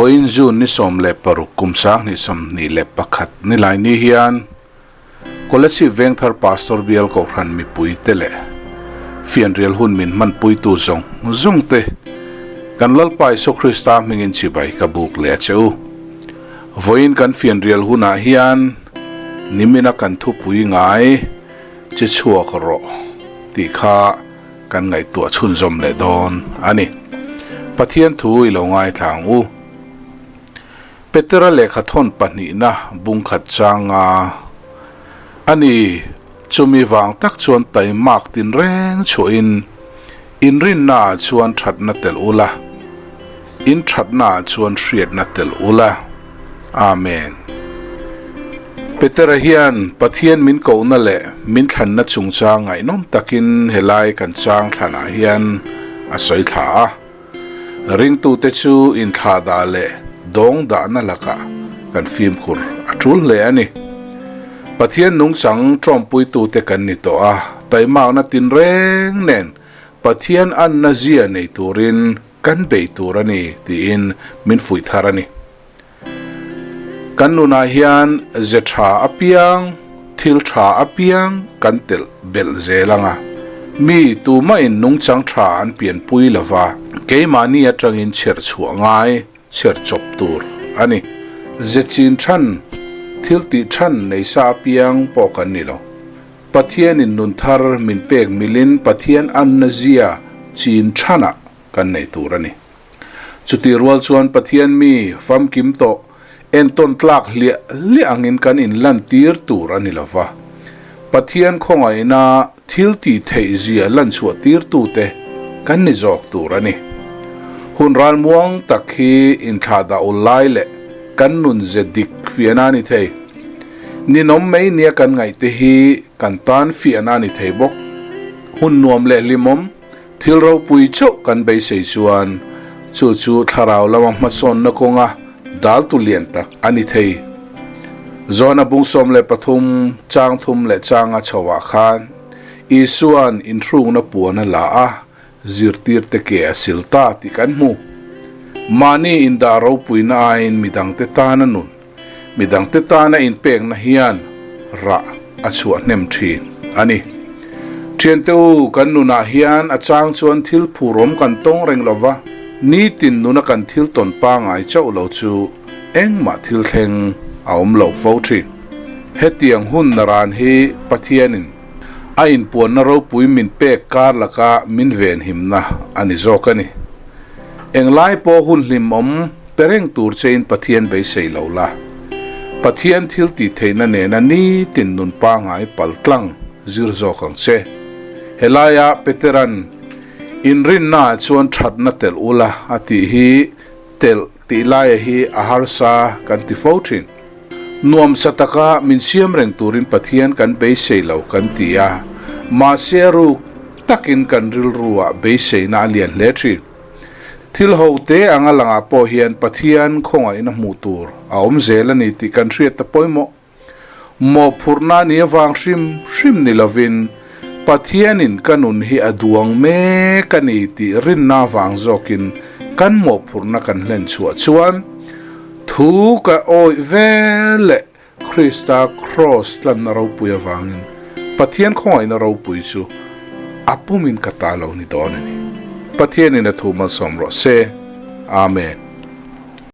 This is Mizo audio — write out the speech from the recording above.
Vawiin June ni 16 kum 2021 nilai ni hian Kolasib Vengthar Pastor Bial Kohhran mipuite leh fianrial hun min hmanpuitu zawng zawng te kan Lalpa Isua Krista hmingin chibai ka buk leh a che u. Vawiin kan fianrial hunah hian nimina kan thupui ngai che chhuak rawh tih kha kan ngaihtuah chhunzawm leh dawn a ni. Pathian thu i lo ngaithla ang u. Petera lehkha thawn pahnihna bungkhat changa a ni. Chumi vang tak chuan taimak tinreng chhuahin inrinnaah chuan thatna tel ula, in thatnaah chuan hriatna tel ula. Amen. Petera hian Pathian min kohna leh min thlanna chungchang ngaihnawm takin helai kan chang thlanah hian a sawi thla a. Ringtute chu inthlahdah leh dawng dahna lakah kan fimkhur a tul hle a ni. Pathian nungchang tawmpuitute kan ni tawh a, taimakna tinreng nen Pathian anna zia nei turin kan bei tur a ni tiin min fuih thar a ni. Kan nunah hian ze tha apiang, thil tha apiang kan telh belh zel ang a. Mi tumahin nungchang tha an pianpui lo va, keimahni atangin chherh chhuah ngai, chherh chawp tur a ni. Ze chin than, thil tih than nei sa apiang pawh kan ni lo. Pathianin nun thar min pek milin Pathian anna zia chin thanah kan nei tur a ni. Chutih rual chuan Pathian mi famkim tawh entawn tlak hliah hliah angin kan inlantir tur a ni lo va. Pathian khawngaihna thil tih theih zia lanchhuah tirtute kan ni zawk tur a ni. Hun ralmuang tak hi inthlahdah ul lai leh kan nun ze dik fiahna a ni thei. Ninawm mai nia kan ngaihte hi kan tan fiahna a ni thei bawk. Hun nuam leh hlimawm Thil ropui chauh kan beisei chuan chu chu thlarau lama hmasawnna kawnga daltu lian tak a ni thei. Johna bung 13 chang thum leh changa chhoah khan Isua'n inthrukna puan a la a, zirtirte ke a sil ta tih kan hmu. Mahni indah ropuina aiin midangte tana nun, Midangte tana inpekna hian rah a chhuah hnem thin a ni. Thiante u, kan nunah hian a chang chuan thil phurawm kan tawng reng lo va, nitin nuna kan thil tawn pangai chauh lo chu engmah thil thleng a awm lo fo thin. Hetiang hun naran hi Pathianin a inpuanna ropui min pek kar laka min venhimna a ni zawk a ni. Englai pawh hun hlimawm Pe reng tur chein Pathian beisei lo la. Pathian thil tih theihna nena nitin nun pangai pal tlang zir zawk ang che. Helaia Peteran, Inrinnaah chuan thatna telh ula a tih hi telh tih laia hi a harsa kan ti fo thin. Nuamsa taka min siam reng turin Pathian kan beisei lo kan ti a, mahse ruk takin kan rilruah beiseina a lian hle thin. Thil ho te anga langah pawh hian Pathian khawngaihna hmuh tur a awm zel a ni tih kan hriat ta pawimawh. Mawhphurhna ni avang hrim hrim ni lovin Pathianin ka nun hi a duang mek a ni tih rinna avang zawkin kan mawhphurhna kan hlen chhuah chuan thu ka awih vel leh Krista Kraws tlanna ropui avangin Pathian khawngaihna ropui chu a pumin ka ta lo ni dawn a ni. Pathianin a thu malsawm rawh se. Amen.